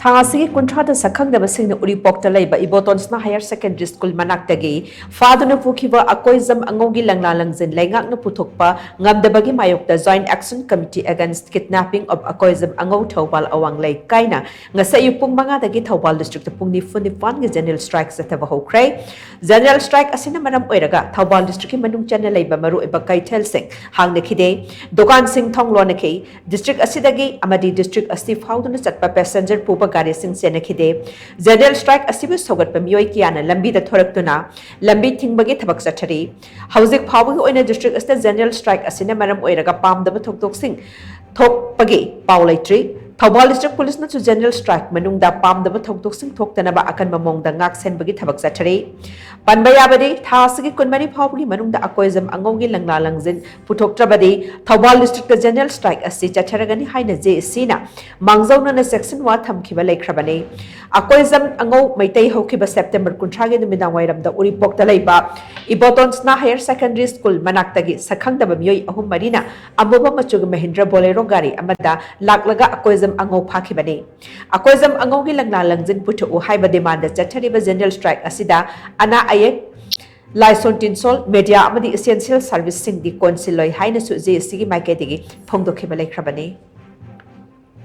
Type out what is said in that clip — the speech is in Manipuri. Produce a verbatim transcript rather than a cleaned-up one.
ꯊꯥ ꯑꯁꯤꯒꯤ ꯀꯨꯟꯊ꯭ꯔꯥꯗ ꯁꯛꯈꯪꯗꯕꯁꯤꯡꯅ ꯎꯔꯤꯄꯣꯛꯇ ꯂꯩꯕ ꯏꯕꯣꯇꯣꯟꯁꯅꯥ ꯍꯥꯌꯔ ꯁꯦꯀꯦꯟꯗꯔꯤ ꯁ꯭ꯀꯨꯜ ꯃꯅꯥꯛꯇꯒꯤ ꯐꯥꯗꯨꯅ ꯄꯨꯈꯤꯕ ꯑꯀꯣꯏꯖꯝ ꯑꯉꯧꯒꯤ ꯂꯪꯂꯥ ꯂꯪꯖꯤꯟ ꯂꯩꯉꯥꯛꯅ ꯄꯨꯊꯣꯛꯄ ꯉꯝꯗꯕꯒꯤ ꯃꯥꯌꯣꯛꯇ Joint Action Committee Against Kidnapping of Akoijam ꯑꯉꯧ Thoubal ꯑꯋꯥꯡ ꯂꯩꯀꯥꯏꯅ ꯉꯁꯤ ꯑꯌꯨꯛ ꯄꯨꯡ ꯃꯉꯥꯗꯒꯤ ꯊꯧꯕꯥꯜ district ꯄꯨꯡ ꯅꯤꯐꯨ ꯅꯤꯄꯥꯟꯒꯤ general strike ꯆꯠꯊꯕ ꯍꯧꯈ꯭ꯔꯦ꯫ General strike ꯑꯁꯤꯅ ꯃꯔꯝ ꯑꯣꯏꯔꯒ ꯊꯧꯕꯥꯜ districtꯀꯤ ꯃꯅꯨꯡ ꯆꯟꯅ ꯂꯩꯕ ꯃꯔꯨꯑꯣꯏꯕ ꯀꯩꯊꯦꯜꯁꯤꯡ ꯍꯥꯡꯅꯈꯤꯗꯦ, ꯗꯨꯀꯥꯟꯁꯤꯡ ꯊꯣꯡ ꯂꯣꯟꯅꯈꯤ꯫ District ꯑꯁꯤꯗꯒꯤ ꯑꯃꯗꯤ district ꯑꯁꯤ ꯐꯥꯎꯗꯨꯅ ꯆꯠꯄ passenger ꯄꯨꯕ ꯒꯥꯔꯤꯁꯤꯡ ꯆꯦꯟꯅꯈꯤꯗꯦ꯫ General strike ꯑꯁꯤꯕꯨ ꯁꯧꯒꯠꯄ ꯃꯤꯑꯣꯏ ꯀꯌꯥꯅ ꯂꯝꯕꯤꯗ ꯊꯣꯔꯛꯇꯨꯅ ꯂꯝꯕꯤ ꯊꯤꯡꯕꯒꯤ ꯊꯕꯛ ꯆꯠꯊꯔꯤ꯫ ꯍꯧꯖꯤꯛ ꯐꯥꯎꯕꯒꯤ ꯑꯣꯏꯅ district ꯑꯁꯤꯗ general strike ꯑꯁꯤꯅ ꯃꯔꯝ ꯑꯣꯏꯔꯒ ꯄꯥꯝꯗꯕ ꯊꯧꯗꯣꯛꯁꯤꯡ ꯊꯣꯛꯄꯒꯤ ꯄꯥꯎ ꯂꯩꯇ꯭ꯔꯤ꯫ ꯊꯧꯕꯥꯜ district policeꯅꯁꯨ general strike ꯃꯅꯨꯡꯗ ꯄꯥꯝꯗꯕ ꯊꯧꯗꯣꯛꯁꯤꯡ ꯊꯣꯛꯇꯅꯕ ꯑꯀꯟꯕ ꯃꯑꯣꯡꯗ ꯉꯥꯛ ꯁꯦꯟꯕꯒꯤ ꯊꯕꯛ ꯆꯠꯊꯔꯤ꯫ ꯄꯟꯕ ꯌꯥꯕꯗꯤ, ꯊꯥ ꯑꯁꯤꯒꯤ ꯀꯨꯟꯃꯔꯤ ꯐꯥꯎꯕꯒꯤ ꯃꯅꯨꯡꯗ ꯑꯀꯣꯏꯖꯝ ꯑꯉꯧꯒꯤ ꯂꯪꯂꯥ ꯂꯪꯖꯤꯟ ꯄꯨꯊꯣꯛꯇ꯭ꯔꯕꯗꯤ ꯊꯧꯕꯥꯜ districtꯇ general strike ꯑꯁꯤ ꯆꯠꯊꯔꯒꯅꯤ ꯍꯥꯏꯅ JACꯅ ꯃꯥꯡꯖꯧꯅꯅ ꯆꯦꯛꯁꯤꯟꯋꯥ ꯊꯝꯈꯤꯕ ꯂꯩꯈ꯭ꯔꯕꯅꯤ꯫ ꯑꯀꯣꯏꯖꯝ ꯑꯉꯧ ꯃꯩꯇꯩ ꯍꯧꯈꯤꯕ September ꯀꯨꯟꯊ꯭ꯔꯥꯒꯤ ꯅꯨꯃꯤꯗꯥꯡ ꯋꯥꯏꯔꯝꯗ ꯎꯔꯤꯄꯣꯛꯇ ꯂꯩꯕ ꯏꯕꯣꯇꯣꯟꯁꯅꯥ ꯍꯥꯌꯔ ꯁꯦꯀꯦꯟꯗꯔꯤ ꯁ꯭ꯀꯨꯜ ꯃꯅꯥꯛꯇꯒꯤ ꯁꯛꯈꯪꯗꯕ ꯃꯤꯑꯣꯏ ꯑꯍꯨꯝ ꯃꯔꯤꯅ ꯑꯃꯨꯕ ꯃꯆꯨꯒꯤ ꯃꯍꯤꯟꯗ꯭ꯔ ꯕꯣꯂꯦꯔꯣ ꯒꯥꯔꯤ ꯑꯃꯗ ꯂꯥꯛꯂꯒ ꯑꯀꯣꯏꯖꯝ ꯑꯉꯧ ꯐꯥꯈꯤꯕꯅꯤ꯫ ꯑꯀꯣꯏꯖꯝ ꯑꯉꯧꯒꯤ ꯂꯪꯂꯥ ꯂꯪꯖꯤꯟ ꯄꯨꯊꯣꯛꯎ ꯍꯥꯏꯕ demandꯗ ꯆꯠꯊꯔꯤꯕ general strike ꯑꯁꯤꯗ ꯑꯅꯥ ꯑꯌꯦꯛ, ꯂꯥꯏꯁꯣꯟ ꯇꯤꯟꯁꯣꯜ, media ꯑꯃꯗꯤ essential serviceꯁꯤꯡꯗꯤ ꯀꯣꯟꯁꯤꯜꯂꯣꯏ ꯍꯥꯏꯅꯁꯨ JACꯒꯤ ꯃꯥꯏꯀꯩꯗꯒꯤ ꯐꯣꯡꯗꯣꯛꯈꯤꯕ ꯂꯩꯈ꯭ꯔꯕꯅꯤ꯫